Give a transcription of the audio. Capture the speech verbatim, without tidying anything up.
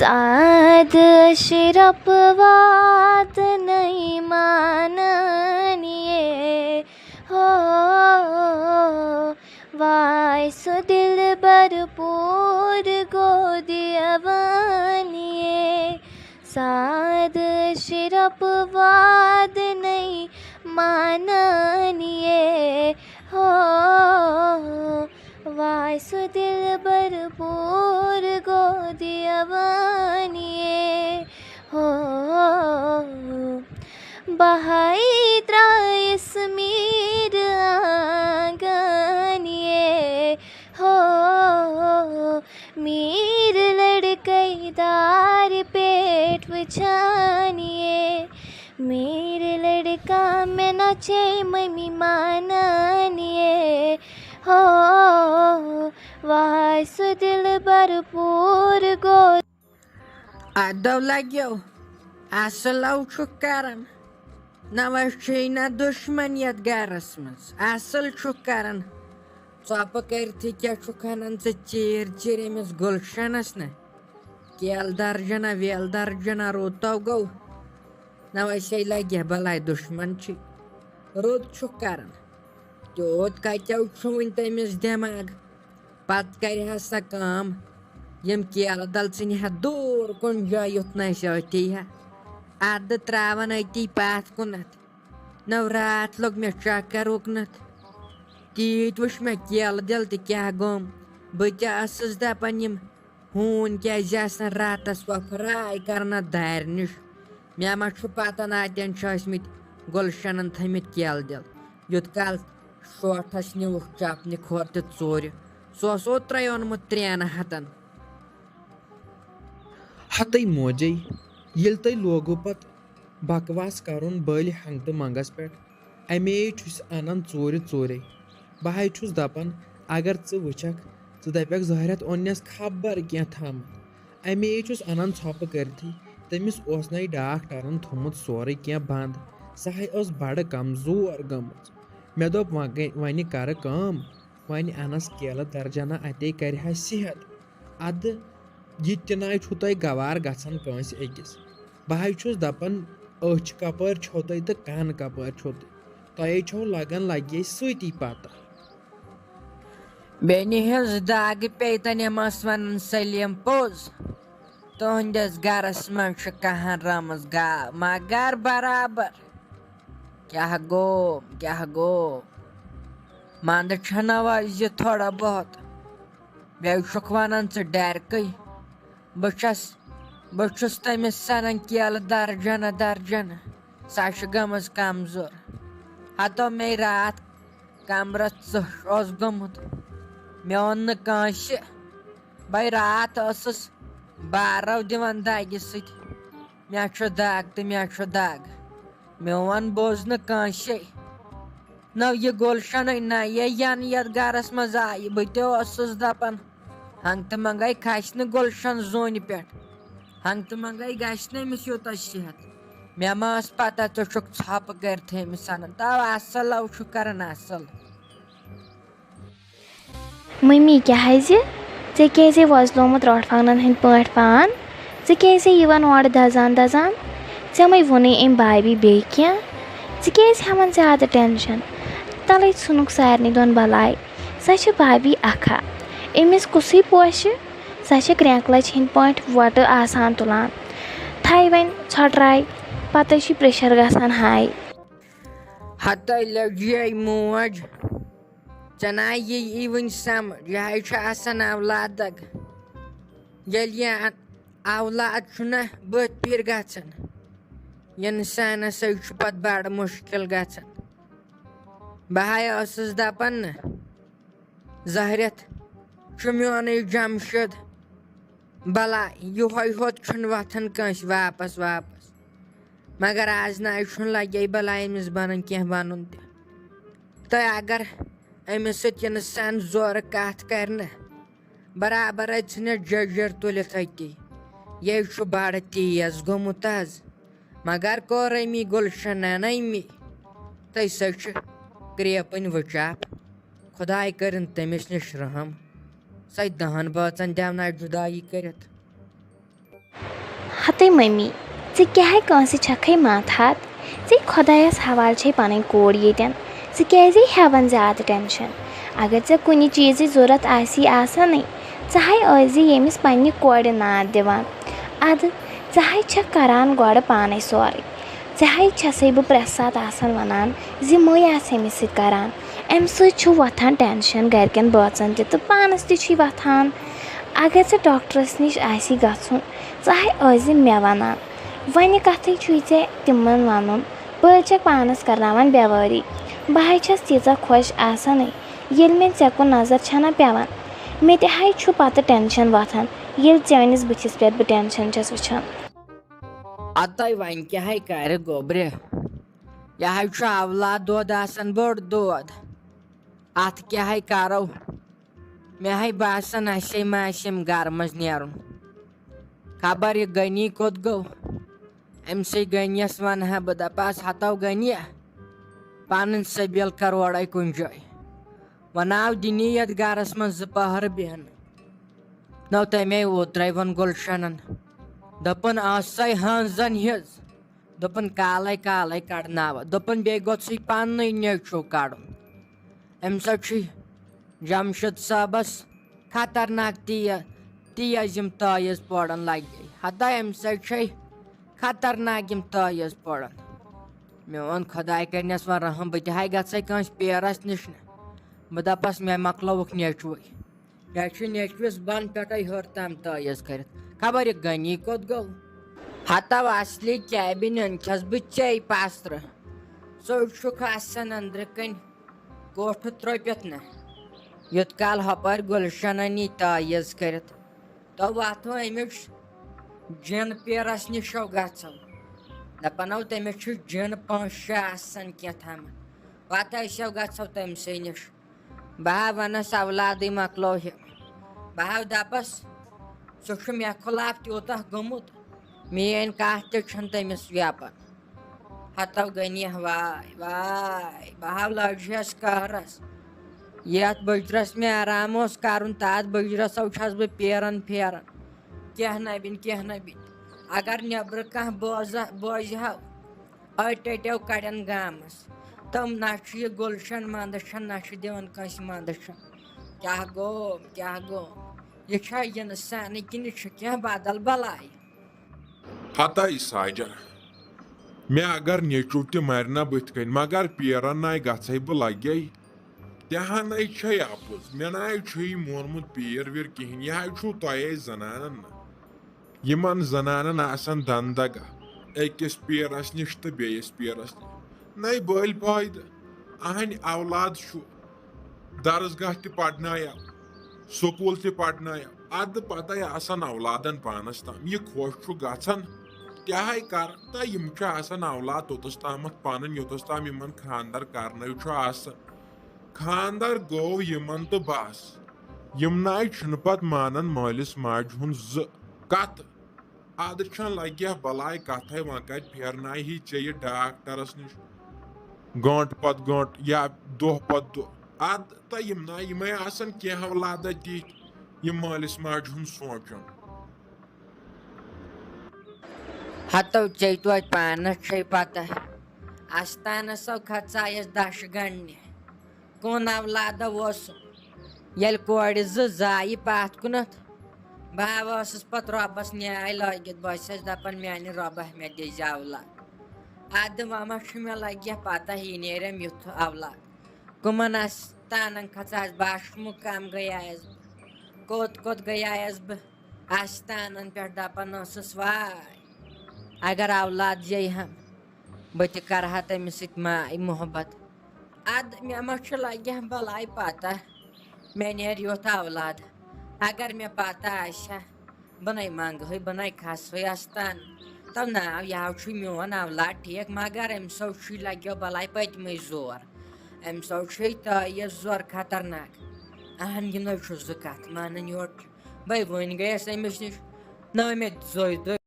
سعد اشرف وعد نہیں مانانیے ہو، وائے سو دلبر پور گودی اوانیے، سعد اشرف وعد نہیں مانانیے ہو، وائے سو دلبر پور گودی اوانیے ہو، بہائی ترائس میر آنگانیے ہو، میر لڑکے دار پیٹ وچھانیے، میر لڑکا میں نچے ممی مانانیے ہو، وائے سو دلبر پور گو۔ ادو لگیو، اصل او چھُکھ کران۔ نہ وۄنۍ چھے نہ دُشمن یتھ گرس منٛز، اصل چھُکھ کران۔ ژۄپہٕ کٔرتھٕے کیٛاہ چھُکھ انان ژٕ چیٖر چیٖر أمِس گُلشنس نہ؟ کیلہٕ درجنہ ویلہٕ درجنہ روٗد تو گوٚو۔ نہ وۄنۍ چھے لگہِ بلاے دُشمن چھُے۔ روٚت چھُکھ کران۔ تیوٗت کتیو چھُ وُنہِ تٔمِس دٮ۪ماغ؟ پتہٕ کرِ ہا سۄ کٲم، یِم کیلہٕ دل ژھٕنہِ ہا دوٗر کُن جایہِ یُتھ نہٕ اَسہِ أتھی ہا۔ اَدٕ ترٛاوان أتی پتھ کُنتھ۔ نو راتھ لوٚگ مےٚ چکر اُکنتھ۔ تیٖتۍ وٕچھ مےٚ کیلہٕ دل تہِ کیٛاہ گوٚم۔ بہٕ تہِ ٲسٕس دپان، یِم ہوٗنۍ کیٛازِ آسن راتس وۄپھراے کران اتھ دارِ نِش؟ مےٚ ما چھُ پتہ، نہ اتٮ۪ن چھِ ٲسمٕتۍ گُلشنن تھٲمٕتۍ کیلہٕ دِل۔ یوٚت کال شوٹھس نیوٗکھ چپنہِ کھۄر تہِ ژوٗرِ، سُہ اوس اوترے اوٚنمُت ترٛٮ۪ن ہتن۔ ہتٕے موجے، ییٚلہِ تۄہہِ لوگوُ پتہٕ بکواس کرُن بٔلۍ ہنگتہٕ منگس پٮ۪ٹھ، امے چھُس انان ژوٗرِ ژوٗرے۔ بہٕ ہاے چھُس دپان، اگر ژٕ وٕچھکھ، ژٕ دپکھ، ظٲہرت اوٚننس خبر کینٛہہ تھامُت۔ امے چھُس انان ژھۄپہٕ کٔرتھٕے۔ تٔمِس اوس نے ڈاکٹرن تھوٚمُت سورُے کینٛہہ بنٛد۔ سۄ ہاے ٲس بڑٕ کمزور گٔمٕژ۔ مےٚ دوٚپ، وۄنۍ گٔے، وۄنہِ کرٕ کٲم، وۄنۍ انس کیلہٕ درجنہ، اتے کرِ ہا صحت۔ ادٕ یہِ تہِ ناے چھُو تۄہہِ گوار گژھان کٲنٛسہِ أکِس۔ بہٕ ہاے چھُس دپان، أچھ کپٲرۍ چھو تۄہہِ تہٕ کن کپٲرۍ چھو تۄہہِ؟ تۄہے چھو لگان لگے سۭتی پتہ۔ بیٚنہِ ہٕنٛز دگ پیٚیہِ تہٕ نِمس ونان سلیٖم پوٚز۔ تُہنٛدِس گرس منٛز چھِ کہن رٲمٕژ گاو، مگر برابر۔ کیٛاہ گوٚو، کیٛاہ گوٚو؟ منٛدٕ چھنہ وۄنۍ زِ تھوڑا بہت۔ بیٚیہِ چھُکھ ونان ژٕ ڈرکٕے۔ بہٕ چھَس، بہٕ چھُس تٔمِس سنان کیلہٕ درجنہ درجنہ۔ سۄ چھِ گٔمٕژ کمزور۔ ہتو مے راتھ کمرس ژٕہٕش اوس گوٚمُت۔ مےٚ اوٚن نہٕ کٲنٛسہِ۔ بے راتھ ٲسٕس بارو دِوان دگہِ سۭتۍ۔ مےٚ چھُ دگ تہٕ مےٚ چھُ دگ۔ میون بوز نہٕ کٲنٛسے۔ نہ یہِ گُلشنٕے، نہ یہِ ینہٕ یتھ گرس منٛز آیہِ۔ بہٕ تہِ اوسُس دپان، ہنٛگتہٕ منٛگے کھسہِ نہٕ گُلشن زوٗنہِ پٮ۪ٹھ۔ ہنٛگتہٕ منٛگے گژھِ نہٕ أمِس یوٗتاہ صحت۔ مےٚ ما ٲس پتہ ژٕ چھُکھ ژھۄپہٕ کٔرِتھ أمِس انان۔ تو اصل او چھُکھ کران اصل۔ مٔمی کیٛازِ؟ ژےٚ کیٛازے وۄزلومُت روٹھ فنگنن ہٕنٛدۍ پٲٹھۍ پان؟ ژٕ کیٛازے یِوان اورٕ دزان دزان؟ ژےٚ مَے ووٚنُے أمۍ بھابھی بیٚیہِ کینٛہہ؟ ژٕ کیٛازِ ہٮ۪وان زیادٕ ٹٮ۪نشن؟ تَلَے ژھٕنُکھ سارنٕے دۄن بَلاے۔ سۄ چھِ بھابھی اَکھا۔ أمِس کُسٕے پوشہِ؟ سۄ چھِ کرٛٮ۪نٛکہٕ لَچہِ ہٕنٛدۍ پٲٹھۍ وۄٹہٕ آسان تُلان۔ تھَے وۄنۍ ژھۄٹراے، پَتَے چھُے پرٛیشَر گژھان ہاے۔ ہتَے لٔجیے موج، ژےٚ نا یی یی وٕنۍ سمجھ، یہِ ہاے چھُ آسان اولادک۔ ییٚلہِ یہِ اولاد چھُنہ بٔتھۍ پھِرِ گژھان، اِنسانس سۭتۍ چھُ پتہٕ بڑٕ مُشکِل گژھان۔ بہٕ ہاے ٲسٕس دپان نہ، زہرٮ۪تھ چھُ میونُے جمشید۔ بلا یِہوے ہوت چھُنہٕ وۄتھان کٲنٛسہِ واپس واپس۔ مگر آز نہ آز چھُنہٕ لگے بلا أمِس بنان کینٛہہ ونُن تہِ۔ تہٕ اگر أمِس سۭتۍ اِنسان زورٕ کتھ کرِ نہ، برابر اتہِ ژھٕنٮ۪س جٔجر تُلِتھ أتی۔ یے چھُ بڑٕ تیز گوٚمُت از۔ مگر کوٚر أمی گُلشنن أمی۔ تہٕ سۄ چھِ کرٛیپٕنۍ وٕچاپ۔ خداے کٔرِن تٔمِس نِش رحم۔ سۄ دہن بٲژن دٮ۪ونایہِ جُدایی کٔرِتھ۔ تہٕ مٔمی، ژٕ کیٛاہ کٲنٛسہِ چھکھٕے ماتھات؟ ژےٚ خۄدایَس حوالہٕ چھے پنٕنۍ کوٗر ییٚتٮ۪ن۔ ژٕ کیٛازِ ہٮ۪وان زیادٕ ٹٮ۪نشن؟ اگر ژےٚ کُنہِ چیٖزٕچ ضوٚرَتھ آسی آسانٕے، ژٕ ہَے ٲسۍ زِ ییٚمِس پننہِ کورِ ناد دِوان۔ اَدٕ ژٕ ہَے چھکھ کران گۄڈٕ پانے سورُے۔ ژےٚ ہَے چھسَے بہٕ پرٛٮ۪تھ ساتہٕ آسان وَنان زِ مٔے آس أمِس سۭتۍ کران۔ اَمہِ سۭتۍ چھُ وۄتھان ٹٮ۪نشَن گَرِکٮ۪ن بٲژَن تہِ تہٕ پانَس تہِ چھُے وۄتھان۔ اگر ژےٚ ڈاکٹرَس نِش آسی گژھُن، ژٕ ہَے ٲسۍ زِ مےٚ وَنان۔ وَنہِ کَتھٕے چھُے ژےٚ تِمَن وَنُن؟ بہٕ حظ چھَکھ پانَس کَرناوان بٮ۪وٲری۔ بہٕ ہَے چھَس تیٖژاہ خۄش آسانٕے، ییٚلہِ مےٚ ژےٚ کُن نظر چھَنہ پٮ۪وان۔ مےٚ تہِ ہَے چھُ پَتہٕ ٹٮ۪نشَن وۄتھان، ییٚلہِ چٲنِس بٕتھِس پٮ۪ٹھ بہٕ ٹٮ۪نشَن چھَس وٕچھان۔ اَدٕ وۄنۍ کیٛاہ ہے کَرِ گوٚبرِ؟ یہِ حظ چھُ اولاد دود آسان، بوٚڑ دود۔ اَتھ کیٛاہ ہے کَرو؟ مےٚ ہے باسان، اَسے ما آسہِ ییٚمہِ گَرٕ منٛز نیرُن۔ خبر یہِ غنی کوٚت گوٚو؟ أمۍ سٕے غنیَس وَنہٕ ہا بہٕ، دَپہٕ ہَس، ہَتو غنی، پَنٕنۍ سبیٖل کَر اورَے کُنہِ جایہِ۔ وَناو دِنی یَتھ گَرَس منٛز زٕ پَہر بیٚہنہٕ۔ نو تَمے اوترَے ووٚن گُلشَنَن، دوٚپُن، ٲسَے ہٲنزَن ہِنٛز۔ دوٚپُن، کالَے کالَے کَڑناوَتھ۔ دوٚپُن، بیٚیہِ گوٚژھُے پَننُے نیٚچوٗ کَڑُن۔ أمۍ سۭتۍ چھُے جمشید صٲبَس خطرناک تیز، تیز یِم تٲیٖز پورَن لَگے۔ ہَتا أمۍ سۭتۍ چھے خطرناک یِم تٲیٖز پورَن۔ میون خۄداے کَرنَس وۄنۍ رحم، بہٕ تہِ ہاے گژھے کٲنٛسہِ پیرَس نِش نہٕ۔ بہٕ دَپَس، مےٚ مۄکلووُکھ نیٚچوٗے۔ مےٚ چھُ نیٚچوِس بۄن پٮ۪ٹھَے ہیوٚر تام تٲیٖز کٔرِتھ۔ خبر یہِ غنی کوٚت گوٚو؟ ہَتو اَصلی کیبہِ نیُن چھَس بہٕ ژے پَسرٕ۔ ژٕ چھُکھ آسان أنٛدرٕ کَنۍ کوٹھٕ ترٛوپِتھ نہ، یوٚت کال ہۄپٲرۍ گُلشَنَن یی تٲیٖز کٔرِتھ۔ تو وۄتھو أمِس جِن پیرَس نِشو گژھو۔ دَپَن ہو تٔمِس چھُ جِن پانٛژھ شےٚ آسان کینٛہہ تام۔ پَتہٕ ٲسِو گژھو تٔمۍ سٕے نِش۔ بہٕ ہا وَنَس اولادٕے مۄکلو ہے۔ بہٕ ہا دَپَس، سُہ چھُ مےٚ خلاف تیوٗتاہ گوٚمُت، میٛٲنۍ کَتھ تہِ چھَنہٕ تٔمِس ویپَن۔ ہَتو غنی، واے واے، بہٕ ہا لٔجہَس قہرَس۔ یَتھ بٕجرَس مےٚ آرام اوس کَرُن، تَتھ بٕجرَس ہو چھَس بہٕ پھیران پھیران۔ کینٛہہ نہ بِن، کینٛہہ نہ بِن۔ اگر نیٚبرٕ کانٛہہ بوزا-، بوزِ ہا، أڑۍ ٹٔٹیو کَڑن گامَس۔ تِم نہ چھُ یہِ گُلشن منٛدچھان، نہ چھُ دِوان کٲنٛسہِ منٛدچھان۔ کیٛاہ گوٚو، کیٛاہ گوٚو؟ یہِ چھا اِنسانٕے کِنہٕ چھُ کینٛہہ بدل بلاے؟ ہتا یہِ ساجن، مےٚ اگر نیٚچو تہِ مرِ نہ بٕتھِ کنہِ، مگر پیرن ناے گژھے بہٕ لگے۔ تہِ ہا نَے چھے اَپُز، مےٚ نَے چھُے مونمُت پیٖر ویٖر کِہیٖنۍ۔ یہِ ہا چھُو تۄہے زنانن نہ۔ یِمن زنانن آسان دندگاہ، أکِس پیٖرس نِش تہٕ بیٚیِس پیٖرس نِش۔ نَے بٔلۍ فٲیدٕ، اہنٛدِ اولاد چھُ درسگاہ تہِ پرنایا، سکوٗل تہِ پرنایا، ادٕ پتہٕ آسان اولادن پانس تام۔ یہِ خۄش چھُ گژھان، تہِ ہاے کران۔ تہٕ یِم چھِ آسان اولاد توٚتس تامتھ پنٕنۍ، یوٚتس تام یِمن خانٛدر کرنَے چھُ آسان۔ خانٛدر گوٚو یِمن تہٕ بس۔ یِم ناے چھِنہٕ پتہٕ مانان مٲلِس ماجہِ ہُنٛد زٕ کتھ۔ ادٕ چھَنہٕ لگہِ ہا بلاے کتھے، وۄنۍ کتہِ پھیرنایہِ ہے ژےٚ یہِ ڈاکٹرس نِش گٲنٛٹہٕ پتہٕ گٲنٛٹہٕ یا دۄہ پتہٕ دۄہ۔ ادٕ تہٕ یِم ناے یِمے آسان کینٛہہ اولادہ تِتھۍ، یِم مٲلِس ماجہِ ہُنٛد سونٛچان۔ ہتو ژےٚ توتہِ پانس چھے پتہ، استانس سو کھژایس دش گنڈنہِ۔ کُن اولادہ اوسُم۔ ییٚلہِ کورِ زٕ زایہِ پتھ کُنتھ، بہٕ ہا ٲسٕس پتہٕ رۄبس نیاے لٲگِتھ۔ بہٕ ٲسٕس دپان، میانہِ رۄبہ، مےٚ دِزِ اولاد۔ ادٕ وۄنۍ ما چھُ مےٚ لگہِ پتہ، یہِ نیرم یُتھ اولاد۔ کُمن استانن کھژایس بہٕ، اشمُقام گٔیایس بہٕ، کوٚت کوٚت گٔیایس بہٕ۔ آستانن پٮ۪ٹھ دپان ٲسٕس، واے، اگر اولاد ییہِ ہم، بہٕ تہِ کرٕ ہا تٔمِس سۭتۍ ماے محبت۔ ادٕ مےٚ ما چھُ لگہِ ہا بلاے پتہ، مےٚ نیرِ یُتھ اولاد۔ اگر مےٚ پتہ آسہِ ہا، بہٕ نے منگہٕ ہا، بہٕ نے کھسہٕ ہا آستان۔ تو ناو، یہِ ہا چھُ میون اولاد ٹھیک، مگر أمۍ سو چھُے لگیو بلاے پٔتمٕے زور۔ أمۍ سو چھُے تٲیٖز زور خطرناک۔ اہن، یہِ نے چھُ زٕ کتھ مانان یورٕ۔ بے وۄنۍ گٔیَس أمِس نِش، نہ مےٚ زوے دۄہ۔